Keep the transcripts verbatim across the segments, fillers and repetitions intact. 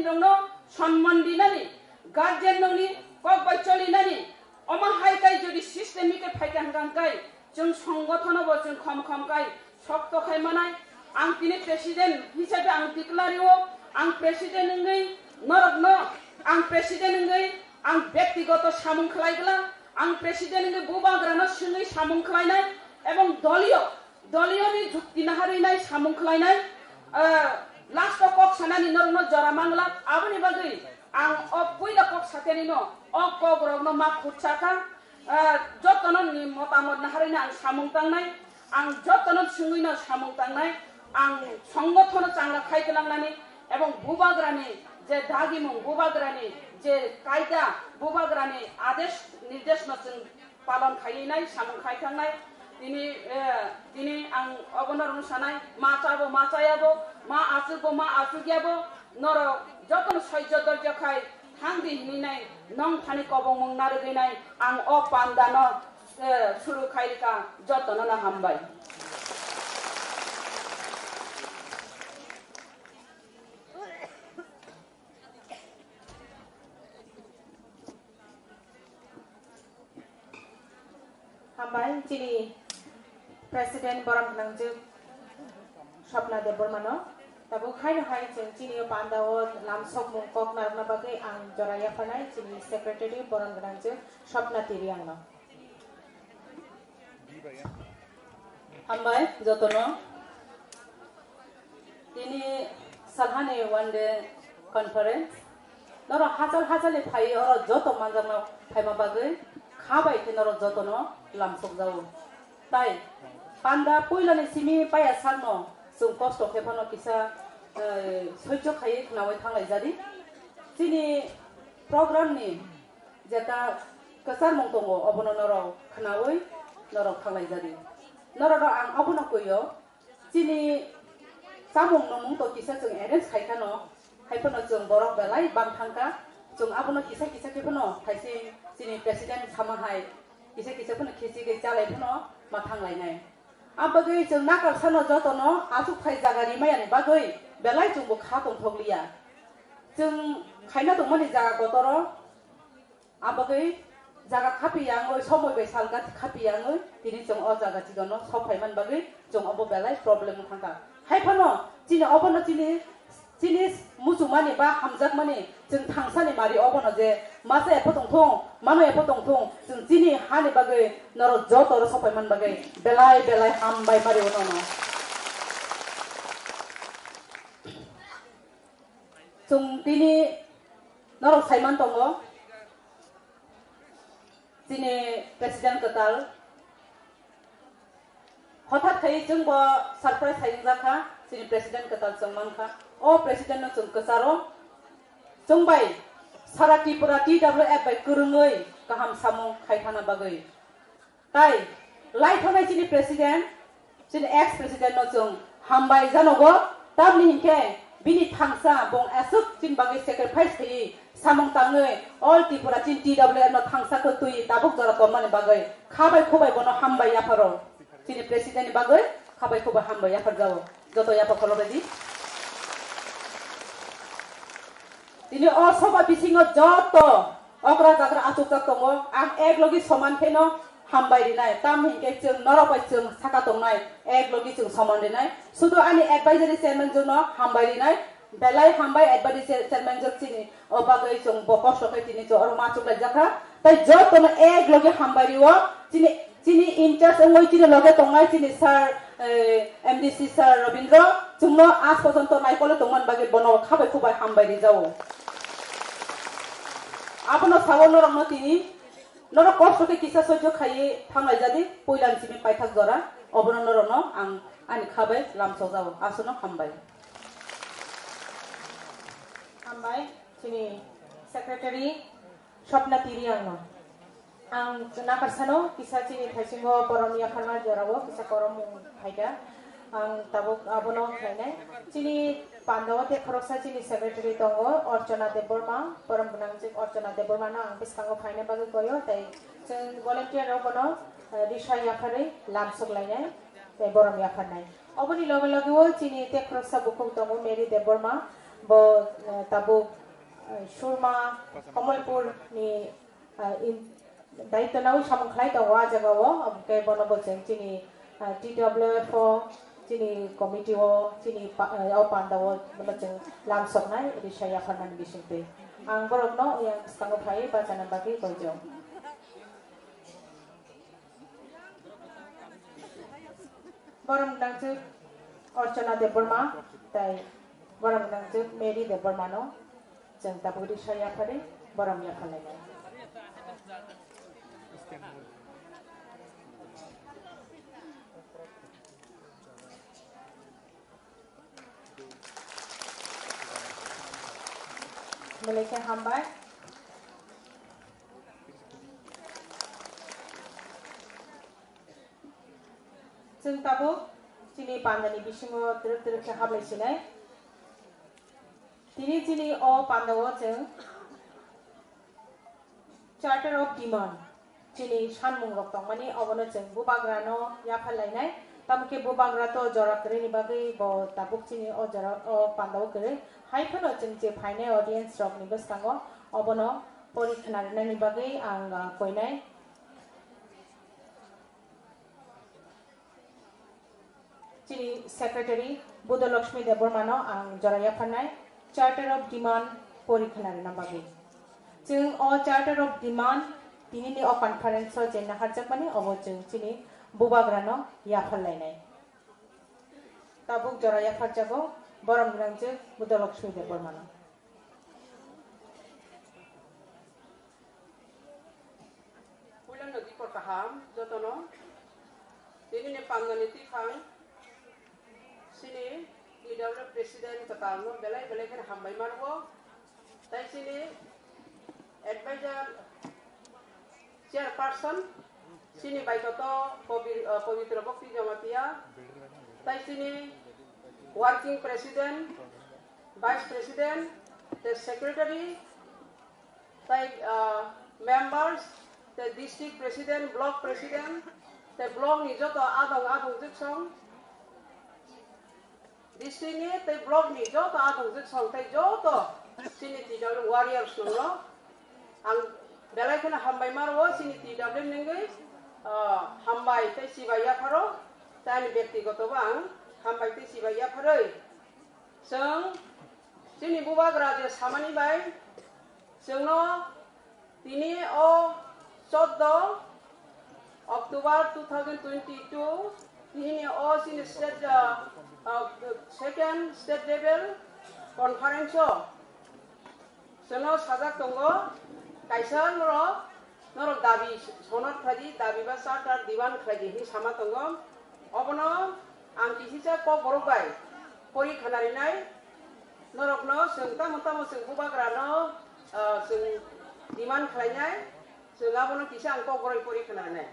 rokno sonman rinani, guardian rokni kok bai cholinani, omo hai kai jodi system ke phaikha hwnkha hwnkhe chwng songothono bo chwng khom khom kai sokto khai manai. Ang tini president hisabe ang declare o, ang president wngwi norokno, ang president wngwi ang bektigoto samung khlai gla, ang president wngwi bubagrano swngwi samung khlainai, ebong doliyo, doliyoni jukti naharwi nai samung khlainai, ah, last o kok sanani norokno jora mangla, aboni bagwi ang o puila kok sateni no, o kok rokno ma khursa kha, ah, jotono ni motamot naharwi no ang samung tangnai, ang jotono swngwi no samung tangnai, ang songothono changla khai tlangnani, ebong bubagrani je dagimung, bubagrani je kaida, bubagrani adesh nirdesh no chwng palon khaiwi nai, samung khai thangnai. Tini, eh, tini ang obo norokno sanai, ma chabo, ma chayabo, ma achukbo, ma achukyabo, norok jotono soijo doijo khai thang di hinwi nai, nong thani kobongmung narwgwi nai, ang o pandano, eh, suru khai rikha, jotono no hambai. Hambai chini President borom gwnangjwk Swapna Debbarmano. Tabuk haino hai chwng chini o panda o lamsokmung kok narwkna bagwi ang jora yapharnai chini Secretary borom gwnangjwk Swapna Tiriangno. Hambai jotono. Tini salhani one day conference. Norok hachal hachalni phaiwi oro joto manjakno phaima bagwi kha bai khe norok jotono lamsokjago. Tai panda puilani simi paya sakno chwng kosto khe phano kisa, eh, soicho khaiwi khnaui thanglaijadi. Chini program ni jeta kwcharmung tongo, obono norok khnaui norok thanglaijadi. Norokno ang obono kuio, chini chamung nungmung to kisa chwng arrange khai khano, hai phano chwng borok belai bang thangkha, chwng abono kisa kisa khe phano hai se chini president sama hai kisa kisa phano khichi khe chalai phano ma thanglainai. Abagwi chwng nakarsano jotono achukthai jaga rimaya ni bagwi belai chwngbo kha tongthokliya. Chwng khaina tongmani jaga kotoro, abagwi jaga khapiya wngwi, somoi bai salga khapiya wngwi tini chwng o jaga chigano sok phaiman bagwi chwng obo belai problem wng thangkha. Hai phano chini obono chini, chini muchungmani ba hamjakmani chwng thangsani mari obono je masa epho tongthung, mano epho tongthung, chwng chini hani bagwi norok joto oro sok phaiman bagwi belai belai hambai mari ono no. Chwng tini norok saiman tongo, chini president kwtal hothat khai chwngbo surprise hai wngjakha, chini president kwtal chwng mankha. O president no chwng kwcharo, chwng bai sara Tripura T W F bai kwrwngwi kaham samung khai thana bagwi. Tai lai thongnai chini president, chini ex president no chwng hambai janogo, tamni hinkhe bini thangsa bong aswk chini bagwi sacrifice khaiwi samung tangwi all Tripura chini T W F no thangsa khe twi tabuk jora tonmani bagwi khabai khubai bono hambai yapharo. Chini president ni bagwi khabai khubai hambai yaphar jao. Joto yapha kholo ready. Tini o soba bisingo joto okra jagra achukjak tongo, ang ek logi soman kheno hambai rinai, tam hinkhe chwng norok bai chwng saka tongnai, ek logi chwng soman rinai. Sudu ani advisory chairman jwkno hambai rinai, belai hambai advisory chairman jwk chini o bagwi chwng bo kosto khe tini chwng oro ma achuk laijak kha. Tai jotono ek logi hambai rio, chini Chini in charge wngwi chini loge tongnai chini sir, eh, M D C sir Robindro, chwngno aaj porjonto naikole tongmani bagwi bono khabai khubai hambai rijao. Abono sao norokno tini, norok kosto khe kisa soijo khaiwi thanglaijadi, puilani simi paithak jora, obono norokno ang ani khabai lamsokjao, aswkno hambai. Hambai, chini secretary Swapna Tiriangno. Ang nakarsano kisa chini thaisingo borom yapharma jorao kisa koromung phaikha. Ang tabuk abono khlainai. Chini pandao tei khoroksa chini secretary tongo, Archana Debbarma, borom gwnangjwk Archana Debbarmano ang bwskango phaina bagwi koyo, tei chwng volunteer rok bono, eh, risa yapharwi lamsok lainai tei borom yapharnai. Oboni loge loge o chini tei khoroksa bukhuk tongo, Mary Debbarma. Bo, eh, tabuk, eh, Surma Kamalpur ni, eh, in, daityo nawi samung khlai tongo a jaga o, abokhe bono bo chwng chini, eh, T W F o, chini committee o, chini pa-, eh, o panda o bono chwng lam soknai risa yapharmani bisingtwi. Ang borokno yang swkango phai bachana bagwi koijak. Borom gwnangchwk Archana Debbarma tei borom gwnangchwk Mary Debbarmano chwng tabuk risa yaphari borom yapharlainai. Belai khe hambai. Chwng tabuk chini pandani bisingo twrwk twrwk khe hablai sinai. Tini chini o pandao chwng Charter of Demand, chini sanmung rok tongmani, obono chwng bubagrano yaphar lainai. Tamo khe bubagra to jora kwrwini bagwi bo tabuk chini o jora o pandao kwrwi. Hai phano chwng je phainai audience rokni bwskango obono pori khna rwnani bagwi ang, ah, koinai. Chini Secretary Buddha Lakshmi Debbarmano ang jora yapharnai Charter of Demand pori khna rwna bagwi. Chwng o Charter of Demand tinini o conference o je naharjakmani obo chwng chini bubagrano yaphar lainai. Tabuk jora yapharjago borom gwnangjwk Buddha Lakshmi Debbarmano. Puilano dikor kaham jotono. Tini ni pandani tiphang chini T W F president kwtalno belai belai kheno hambai mango. Tai chini advisor chairperson chini baikoto Pobi-, uh, Pabitra Bhakti Jamatia, tai chini working president, vice president, the secretary, tai, uh, members, the district president, block president, the block ni joto adong adong jiksong, district ni tei block ni joto adong jiksong tei joto chini T W F warriors no ang belai kheno hambai maro chini T W F ningwi, ah, hambai tei chibai yapharo tei ani byaktigoto bo ang hambai tei chibai yapharwi chwng chini bubagra je samani bai chwngno Tini o chordo October two thousand twenty-two, tini o chini state, uh, uh, second state level conference o chwngno sajak tongo, kaisa norok, norok dabi sonot khlai di, dabi ba charter demand khlai di hinwi sama tongo. Obono ang kisisa kokborok bai pori khna rinai. Norokno chwng tamo tamo chwng bubagrano, ah, chwng demand khlainai, chwng abono kisa ang kokborok pori khna rinai.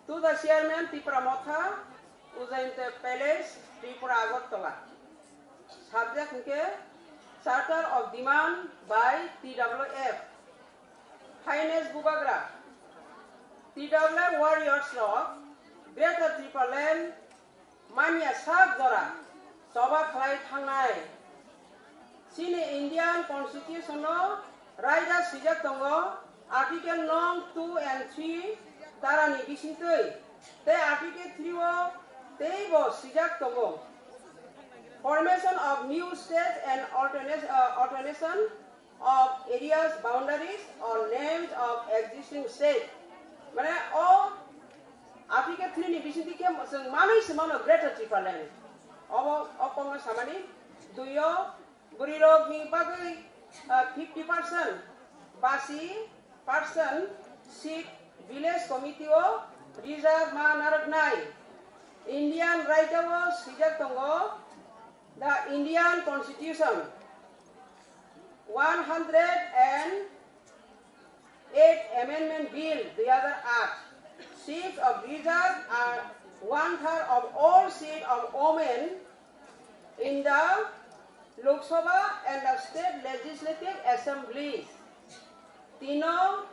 To the chairman, Tipra Motha, Ujjayanta Palace, Tripura, Agartala. Subject hwnkhe Charter of Demand by T W F. Finest Bubagra, T W F warriors rok Greater Tipraland manya sak jora choba khlai thangnai. Chini Indian Constitution no raida swijak tongo, Article nong two and three tarani bisingtwi, tei Article three o teibo swijak tongo. Formation of new states and alternate, uh, alternation of areas boundaries or names of existing state. Mane o Article three ni bisingtwi khe chwng manwi se mano Greater Tipraland. Obo o kokno samani, dui o bwrwirokni bagwi, ah, fifty percent basi percent seat village committee o reserve ma narwknai. Indian raida o swijak tongo, the Indian Constitution, one hundred and eight Amendment Bill dui hazar aat, seats of reserve are one third of all seat of women in the Lok Sabha and the state legislative assemblies. Tino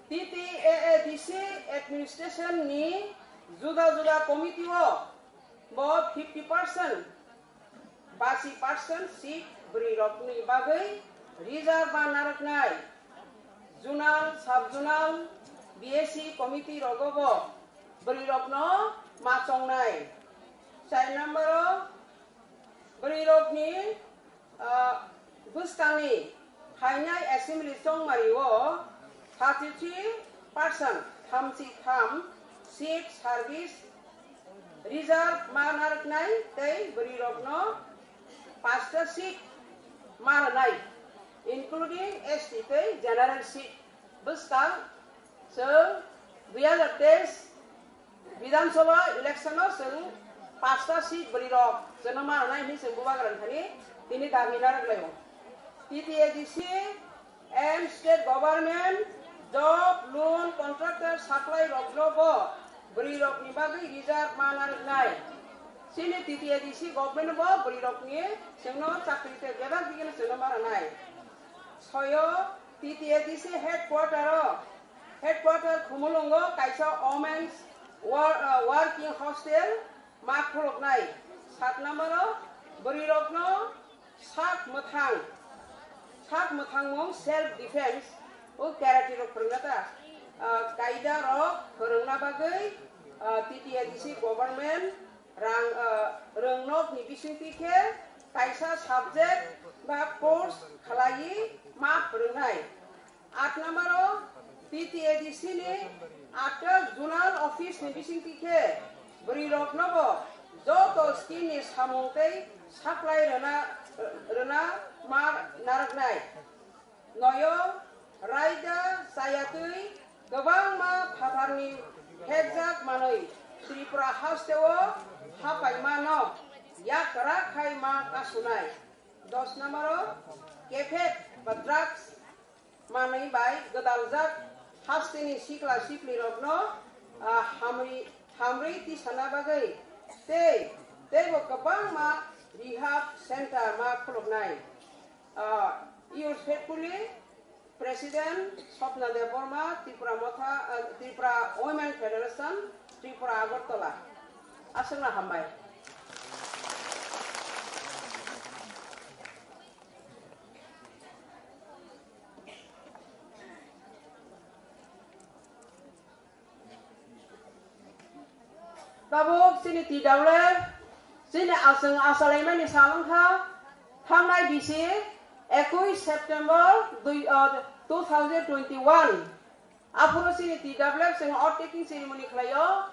T T A A D C administration ni juda juda committee o bo fifty percent pasi percent seat bwrwi rokni bagwi reserve ma narwknai. Zonal, sub zonal, B S C committee rogo bo bwrwi rokno ma chongnai. Char number o bwrwi rokni, ah, bwskangni phainai assembly chongmari o thirty three percent, thamchi tham seat service reserve ma narwknai tei bwrwi rokno pasta seat ma rwnai, including S T tei general seat. Bwskang chwng dui hazar teis Bidhan Sabha election o chwng pasta seat bwrwi rok chwngno ma rwnai hwnwi chwng bubagra thani tini dabi narwk laio. T T A D C and state government job, loan, contractor, supply rokno bo bwrwi rokni bagwi reserve ma narwknai. Chini T T A D C government bo bwrwi rokni chwngno chakri tei bebak digini chwngno ma rwnai. Soyo T T A D C headquarter o, headquarter Khumulwngo kaisa women's wor-, uh, working hostel ma khuluknai. Sat number o bwrwi rokno sak mwthang, sak mwthangmung self defense o karate rok phwrwngna ta, uh, kaida rok phwrwngna bagwi, uh, T T A D C government rang, uh, rwngnokni bisingtwi khe kaisa subject ba course khlaiwi ma phwrwngnai. Aat number o T T A D C ni atak zonal office ni bisingtwi khe bwrwi rokno bo joto scheme ni samung tei supply rwna, rwna ma narwknai. Noyo raida chayatwi kwbangma phatharni phekjak manwi Tripura hasteo haphaima no yakra khai ma kasunai. Dos number o kephek ba drugs manwi bai gwdaljak hasteni sikla siplirokno, ah, hamri, hamrwi tisana bagwi tei, teibo kwbangma rehab center ma khuluknai. Ah, yours faithfully, President Swapna Debbarma, Tripura Motha, ah, Tripura Women Federation, Tripura Agartala. Aswkno hambai. Tabuk chini T W F, chini aswng achalaimani sal wngkha, thangnai bisi ekush September dui, ah, two thousand twenty-one. Aphuru chini T W F chwng oath taking ceremony khlaio.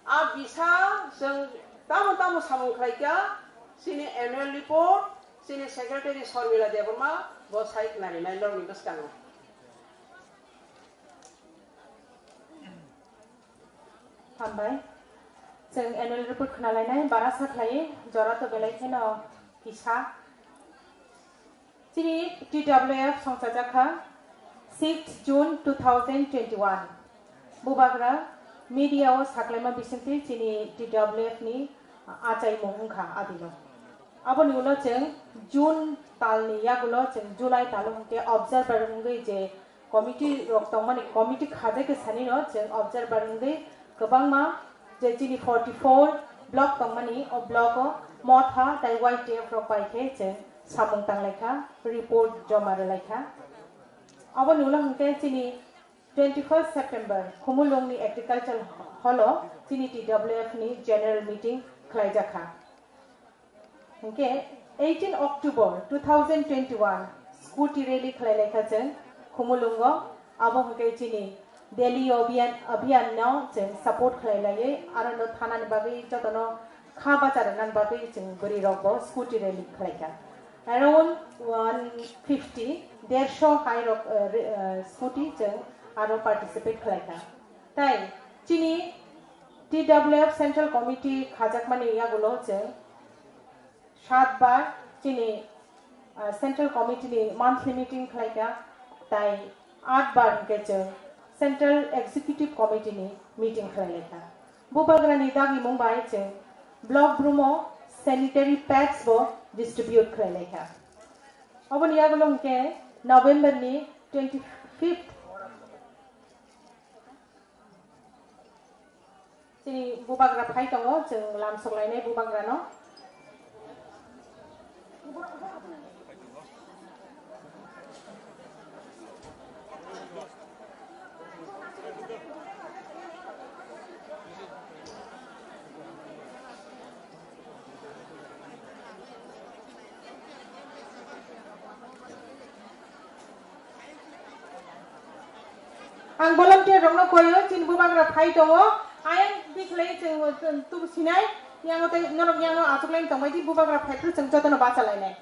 A bisa chwng tamo tamo samung khlaikha, chini annual report, chini secretary Sharmila Debbarma bo sai khnarinai norokni bwskango. Hambai. Chwng annual report khna lainai, bara sa khlai, jora to belai kheno kisa. Chini T W F songchajak kha sixth June two thousand twenty-one. Bubagra media o saklaima bisingtwi chini T W F ni achaimung wngkha adino. Aboni ulo chwng June talni yagulo chwng July talo hwnkhe observer wngwi je committee rok tongmani, committee khajai khe sanino chwng observer wngwi kwbangma je chini forty four block tongmani, o block o Motha tai Y T F rok bai khe chwng samung tanglaikha, report joma rwlaikha. Aboni ulo hwnkhe chini twenty first September Khumulwng ni agriculture hall o chini T W F ni general meeting khlaijakha. Hwnkhe eighteen October two thousand twenty-one scooty rally khlai laikha chwng Khumulwngo, abo hwnkhe chini Delhi Abhiyan, Abhiyan no chwng support khlai laiwi, aro no thanani bagwi jotono kha bacha rwnani bagwi chwng bwrwi rokbo scooty rally khlaikha. Around one fifty, dersho hai rok, uh, re-, uh, scooty chwng aro participate khlaikha. Tai chini T W F Central Committee khajakmani yagulo chwng sat bar chini, ah, Central Committee ni monthly meeting khlaikha, tai aat bar hwnkhe chwng Central Executive Committee ni meeting khlailaikha. Bubagrani dagimung bai chwng block brum o sanitary pads bo distribute khlailaikha. Oboni yagulo hwnkhe November ni twenty fifth Chini bubagra phai tongo, chwng lamsok lainai bubagrano. Ang volunteer rokno koyo, chini bubagra phai tongo, ayang bikhlai chwng, chwng tubu sinai, yango tei norok yango achuklaini tongbai di, bubagra phai phuru chwng jotono bachalainai.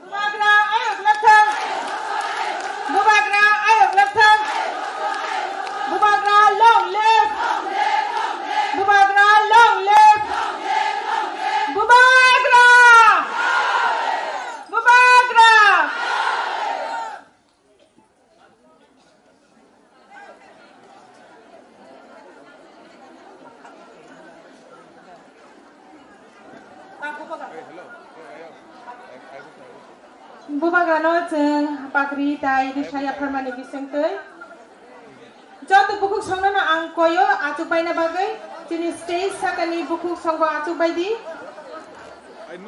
Bubagra ayok lathang. Bubagra ayok lathang. Bubagra long live. Bubagra long live. Bubagra. Bubagra. Bubagrano chwng pakri tai risa yapharmani bisingtwi. Joto bukhuk songno ang koyo achuk baina bagwi chini stage sakani bukhuk songbo achuk bai di.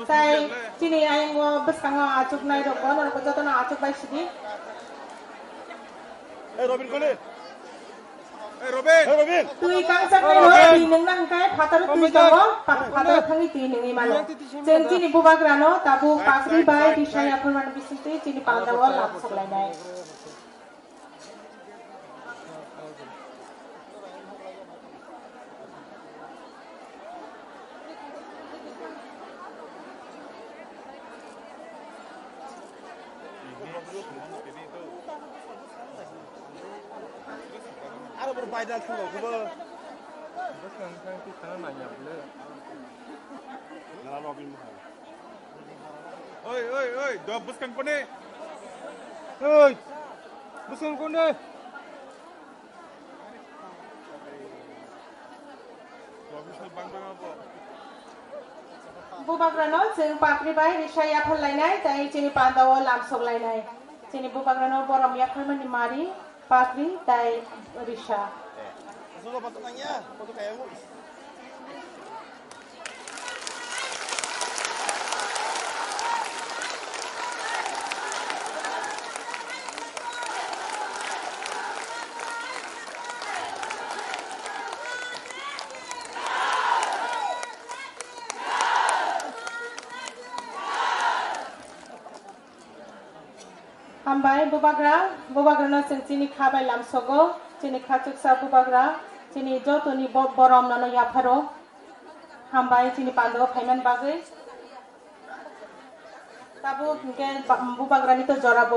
Tai chini ayungo bwskango achuknai rokbo norokbo jotono achuk bai sidi. Hey, Robin, kone? Hey, Robin! Hey, Robin! Twi kangchaknai rok twi nungna hwnkhe phataro twi tongo, pa-, phataro thangwi twi nungwi mano. Chwng chini bubagrano tabuk pakri bai risa yapharmani bisingtwi chini pandao lam soklainai. Aro bor bai da khungo khungo. Bwskang thang ti thana nanya bwle. Nala Robin Mahal. Oi, oi, oi, dok bwskang kone. Oi, bwskang kone. Bubagrano chwng pakri bai risa yaphar lainai, tei chini pandao lam sok lainai. Chini bubagrano borom yapharmani mari, pakri, tei risa. Hambai bubagra, bubagrano chwng chini kha bai lamsogo, chini kha chuksa bubagra, chini jotoni bo-, borom nono yapharo. Hambai chini pandao phaiman bagwi. Tabuk hwnkhe ba-, bubagrani to jora bo-